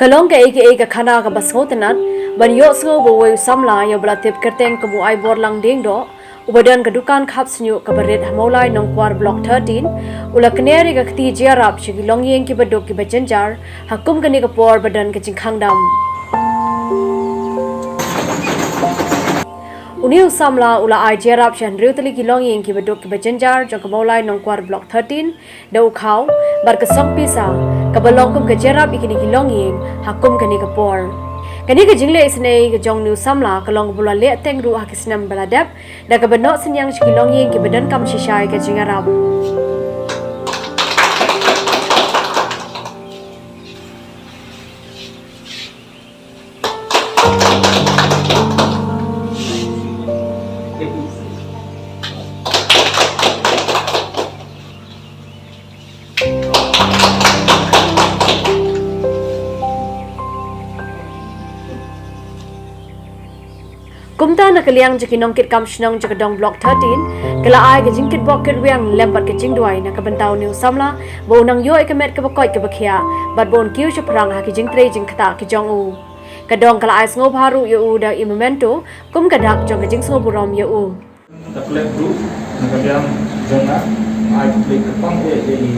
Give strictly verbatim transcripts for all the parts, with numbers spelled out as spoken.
Ka long kaei kaei ka khana kaba sngewtynnat ban ïohsngew ba uwei u samla ïa uba la tip kyrteng kum u Aiborlang Diengdoh, uba don ka dukan khap shñiuh kaba rit ha Mawlai Nongkwar Block thirteen, u la kner ïa ka kti jingïarap sha ki longïing kiba duk kiba jynjar ha kum kane ka por ba don ka jingkhang dam. Une u samla u la ai jingïarap sha hynriew tylli ki longïing kiba duk kiba jynjar jong ka Mawlai Nongkwar Block thirteen, da u khaw bad ka song pisa kaba long kum ka jingïarap ïa kine ki longïing ha kum kane ka por. Kane ka jingleh isynei ka jong une u samla ka long kaba u la leh teng ruh ha ki snem ba la dep, da kaba noh synñiang sha ki longïing kiba donkam shisha ïa ka jingïarap. Kumta na ka liang jong ki nongkitkam shnong jong ka Dong Block thirteen, ka la ai ka jingkitbok kitwiang lem bad ka jingduwai na ka bynta une u samla, ba un nang ïoh ïa ka met kaba koit kaba khiah, bad ba un kiew shaphrang ha ki jingtrei jingktah ki jong u. Ka dong ka la ai sngewbha ruh ïa u da i memento kum ka dak jong ka jingsngewburom ïa u. Da klet ruh na ka liang jong nga, nga ai khublei kyrpang eh ïa i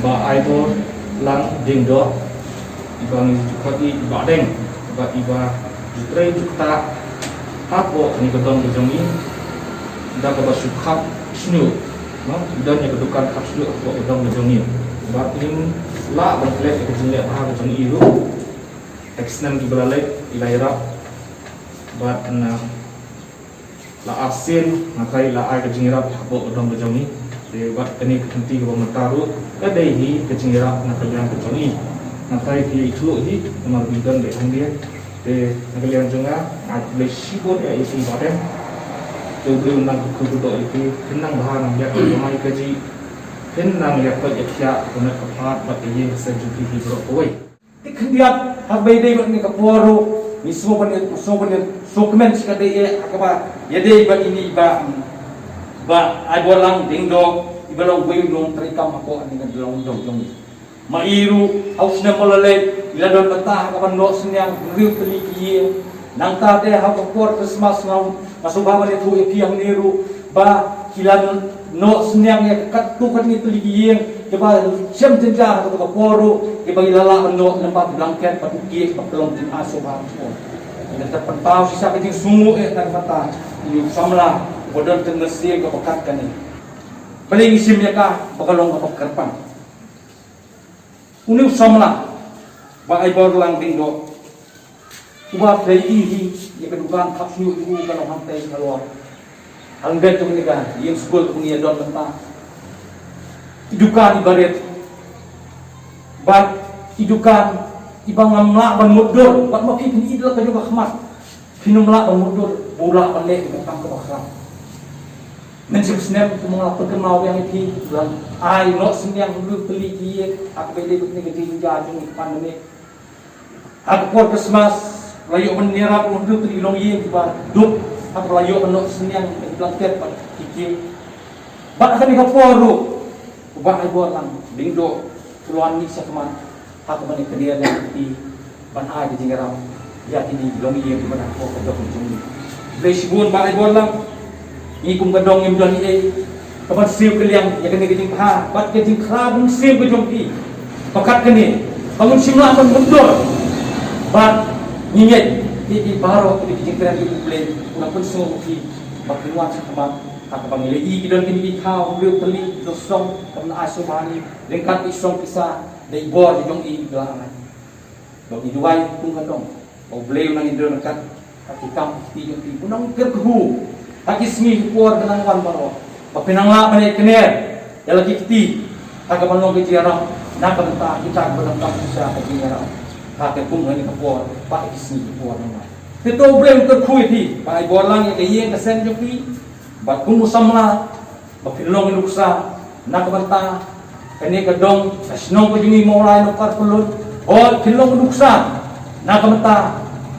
Bah Aiborlang Diengdoh, iba ngi ju khot i Bah Deng, bad iba ju trei ju ktah hapoh kane ka dong ka jong ngi da kaba shu khap shñiuh, no, i don ïa ka dukan khap shñiuh hapoh ka dong ka jong ngi. Bad ngim lah ban klet ïa ka jingleh bha ka jong i ruh. Ha ki snem kiba la leit i la ïarap bad na la arsien, nga tharai la ai ka jingïarap hapoh ka dong ka jong ngi. Te bad kane ka kynti kaba mynta ruh ka dei hi ka jingïarap na ka liang ka jong ngi. Nga tharai phi ïathuh hi namar ba i don beit hangne. Te na ka liang jong nga, nga ai khublei shibun ïa i Bah Deng. Te U Blei un nang kyrkhu kyrdoh ïa phi, phin nang bha nang biang, ka jingmai kajih phin nang ïa koit ïa khiah ha ka met ka phad bad ka ïing ka sem jong phi hi baroh kawei. Te khyndiat, ha kaba ïadei bad kane ka por ruh, ngi sngewbha ban, sngewbha ban sngewkmen shikatdei eh ha kaba ïadei bad ine i Bah, Bah Aiborlang Diengdoh, iba long uwei u nongtrei kam hapoh kane ka dong jong ngi. Ma i ruh ha u snem ba la leit i la don bynta ha kaba noh synñiang hynriew tylli ki ïing. Nangta te ha ka por Christmas nga, nga sngewbha ban ïathuh ïa phi hangne ruh ba ki la noh synñiang ïa ka katto katne tylli ki ïing kiba shem jynjar ha kato ka por ruh, kiba ki la lah ban noh lyngba ki blanket bad u cake ba ka long jingaiei sngewbha. Ngi la pynpaw shisha ka jingsngewnguh eh na ka bynta ine u samla uba don ka mynsiem kaba kat kane. Balei ngi shim ïa ka ba ka long kaba kyrpang. Une u samla Bah Aiborlang Diengdoh, uba phi i hi ïa ka dukan khap shñiuh jong u ka long hangtei halor, ha lyndet jong kane ka ïing skul kaba ngi ïa don mynta. I dukan iba rit bad i dukan iba ngam lah ban mutdur, bad ma phi phin i da la ka jong ka khmat. Phin ym lah ban mutdur ba u lah ban leh ïa ka kam kaba khraw. Mynshem snem kumba nga la pynkynmaw biang ïa phi, u la ai noh synñiang hynriew tylli ki ïing ha kaba ïadei bad kane ka jingjia jong ka pandemic. Ha ka por Christmas la ïoh ban ïarap hynriew tylli ki longïing kiba duk, ha kaba la ïoh ban noh synñiang ïa ki blanket bad ki cake. Bad ha kane ka por ruh u Bah Aiborlang Diengdoh u la wan mih sha khmat ha kaba ngi kyndiat ïa ki ban ai ka jingïarap ïa kine ki longïing kiba na ka por ka dok jong ngi. Khublei shibun Bah Aiborlang, ngi kum ka dong ngim don ei ei ka ban siew kylliang ïa kane ka jingbha bad ka jingkhraw bun siew ka jong phi. Ba kat kane ba ngim shym lah ban mutdur. Bad ngi ngeit ïa phi baroh ki jingkren ïa U Blei u nang pynsngew ïa phi ba phin wan sha khmat. Ha kaba ngi la i ki don kine ki khaw hynriew tylli ki dohsong kaba nang ai sngewbha ïa ngi ryngkat i song pisa da i bor jong i ba la ai. Ba ngi duwai kum ka dong ba U Blei un nang ïadon ryngkat ha ki kam ki kti jong phi, un nang kyrkhu ha ki sngi ki por ba nang wan baroh, ba phin nang lah ban ïakner ïa la ki kti ha kaba long ka jingïarap na ka bynta kita kiba donkam shisha ka jingïarap ha ka kum kane ka por bad ha ki sngi ki por nang wan. Te to U Blei un kyrkhu ïa phi, Bah Aiborlang, ïa ka ïing ka sem jong phi. Bad kum u samla ba phin long i nuksa na ka bynta kane ka dong, ka shnong ka jong ngi Mawlai Nongkwar Pyllun. Bad phin long i nuksa na ka bynta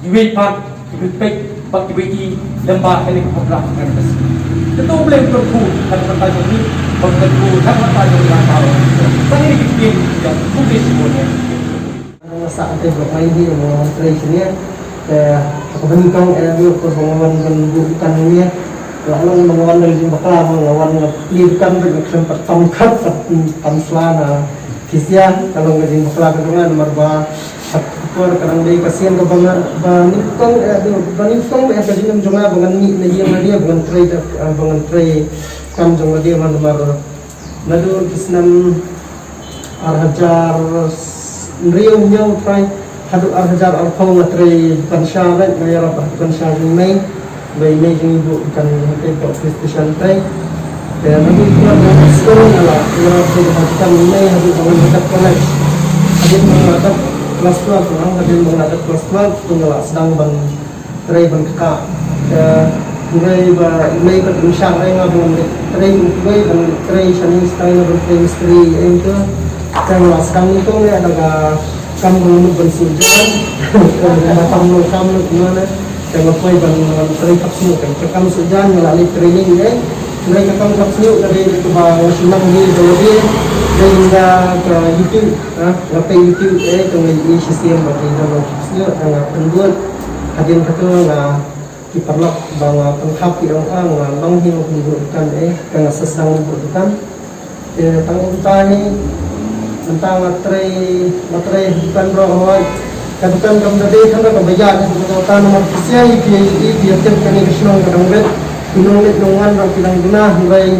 kiwei pat kiba peit bad kiba i lyngba kane ka program kane ka sngi. Te to U Blei un kyrkhu na ka bynta jong ngi, bad kyrkhu na ka bynta jong ngi baroh. Tang kine ki ktien, khublei shibun ïa. Nga Te ba mai hi mo trei sini. Te ka ban kong eh mo ko ban wan ban bu kan ni. La long ban wan dei jing bakla mo wan ban pli kan ban klem pat tam kat pat tam sla na kisia ka long jing bakla ka dong namar ba. Por ka dang dei ka sian ka bang ba ni kong eh ba ni kong eh ka jing jong ba ngan ni na ïa na dia ba ngan trei ba ngan trei kam jong dia namar. Naduh ki snem ar hajar hynriew hynñiew trai haduh ar hajar arphew nga trei ban sha bad nga ïarap ban sha jong mei. Mei mei jong ibu kan hynrei ko office station trei. Te naduh ki snem ar skul nga la ïarap ban sha jong mei haduh ban nga dep college. Hadien ban nga dep class twelve nga hadien ban nga dep class twelve tu nga la sdang ban trei ban kata. Hynrei ba mei ba tymshah rei nga ban trei ban trei ban trei shane style ban trei mistri eng tu. Tang la skang ni tong ne da ka kam ban ban sujan. Ba tam no kam no na. Tang ba poi ban trei kap sini tang kam sujan la ni training ne. Trei ka kam kap sini ka dei ka ba shimang ni ba dei. Dei da ka YouTube. Nga pei YouTube eh ka ngi i shisien ba ki dang long shisien ka nga pynbun. Hadien ka tu nga ki paralok ba nga pynkhap ki ong ka nga long hi nga pynbun dukan eh ka nga sesang pynbun dukan. Te tang uta ni tang nga trei nga trei dukan ro hoi ka dukan kam da dei kan ka bayan ka ta na ma kisia i pi i pi tip ka ni ka shnong ka dang bet ki nong bet nong wan ba ki dang guna hoi.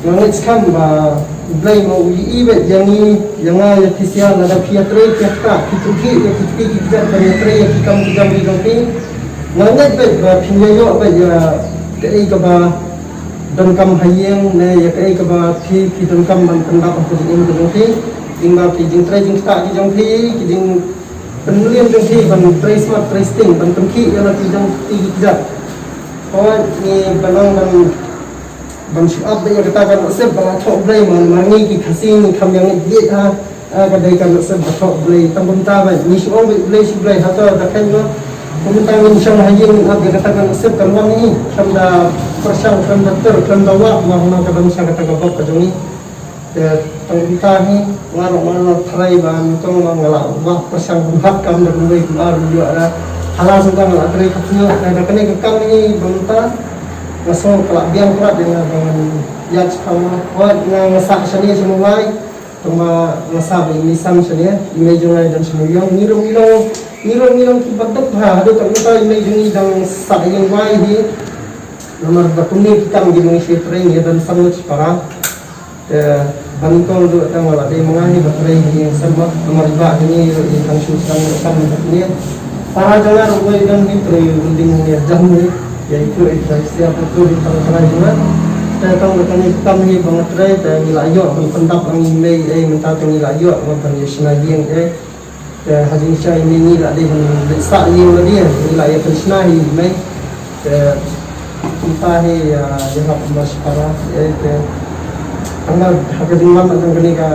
Nga ngeit skhem ba Blei ma u ïohi beit ïa ngi ïa nga ïa phi sia lada phi ïatrei phi ïakta phi tukhi ïa phi tukhi ki kjat ban ïatrei ïa ki kam ki jam ki jong phi. Nga ngeit beit ba phin ïa ïoh beit ïa kaei kaba donkam ha ïing ne ïa kaei kaba phi phi donkam ban pyndap ha ka jingim ka jong phi. Ïing ba phi jingtrei jingktah ki jong phi ki jingpynliem jong phi ban trei smart trei sting ban pynkhih ïa la ki jong phi ki kjat. Hooid ngi ban ong ban Ban shu ap beit ïa kata ka nusip ba la thoh Blei ma ma ngi ki Khasi ngi kham ïa ngeit ïeit ha. Ka dei ka nusip ba thoh Blei tang kumta beit ngi shu ong beit Blei shu Blei ha to da khein no. Kumta ngin shong ha ïing ngin ap ïa kata ka nusip kan wan ngi khlem da pyrshang khlem da tur khlem da wah ma ma ka dang sha kata ka bok ka jong ngi. Te tang kumta hi nga ruh nga la tharai ba nyngkong nga la wah pyrshang kumta kam da kumwei kumba ruh ïoh da. Hala sngewthuh nga la trei ka pynïoh da kane ka kam hi ba mynta. Nga sngew ka la biang prat ïa nga ba ngan ïaid shaphang nga. Hooid nga nga sah shane sha Mawlai. Tang ba nga sah ba i mei sam shane i mei jong nga i dang sha Mawïong. Ngi ruh ngi long ngi ruh ngi long kiba duk bha haduh katne mynta i mei jong ngi i dang sah ïing wai hi. Namar ba kumne ki kam ki ba ngi shu trei ngi dang sam ngut shipara. Te ba nyngkong ruh tang ba la dei ma nga hi ba trei hi ïing sem bha namar i bah hi ngi ruh i dang shu sdang ruh kam ruh kumne. Para jong nga ruh wei dang hi trei building hi jam hi. Ïa i kru i trei sia putru hi tang trai jong nga. Te tang ba kane kam hi ba nga trei te ngi la ïoh ban pyndap lang i mei ei mynta te ngi la ïoh ban pynïoh shna ïing ei. Te ha jingshisha i mei ngi la dei ban leit sah ïing la dei ngi la ïa pynshna hi i mei. Te kumta hi ïa ïarap marshipara ei te. Tang ba ha ka jingwan tang kane ka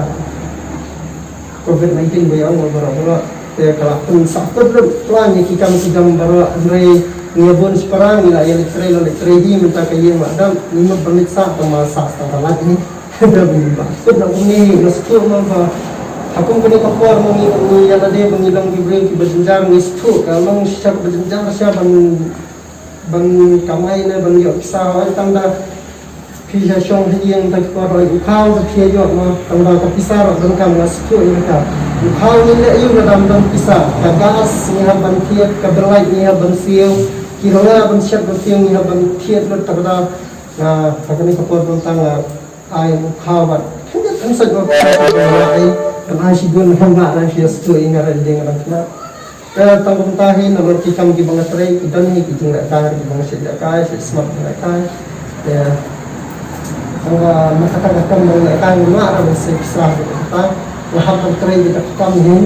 Covid nineteen ba ïa ong baroh baroh te ka la pynsah kut lut plan ïa ki kam ki jam baroh hynrei ngi bun shipara ngi la ïa leit trei la leit trei hi mynta ka ïing la dam ngi mut ban leit sah tang ba sah tang ka lait hi. Te ba kut na kumne hi nga sngewthuh ma ba ha kum kane ka por ma ngi ngi ïa lade ba ngi long ki briew kiba jynjar ngi sngewthuh ka long shisha kaba jynjar shisha ban ban kamai ne ban ïoh pisa hooid tang da phi sha shong ha ïing ta ki por hooid u khaw da phi ïoh ma tang da ka pisa ruh donkam nga sngewthuh ïa kata. U khaw ngi leh ïa u la dam don pisa ka gas ngi hap ban thied ka belait ngi hap ban siew ki rnga ban shet ban siew ngi hap ban thied lut ta ka da nga ha kane ka por donkam nga Ai u khaw bad khyndiat khynsoit bad ai kan ai shibun hynda ai shi stu i nga rai ding ran kna. Te tang kumta hi nalor ki kam kiba nga trei ki don hi ki jinglehkai kiba nga shu lehkai shu smat lehkai. Te tang ba na kata ka kam ba nga lehkai nga mah ra ba sei pisa ki kata nga hap ban trei ki kata ka kam hi.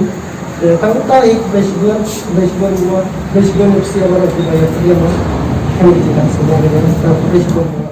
Te tang kumta hi khublei shibun khublei shibun khublei shibun ïa phi baroh kiba ïa trei ïa nga. Khublei shibun.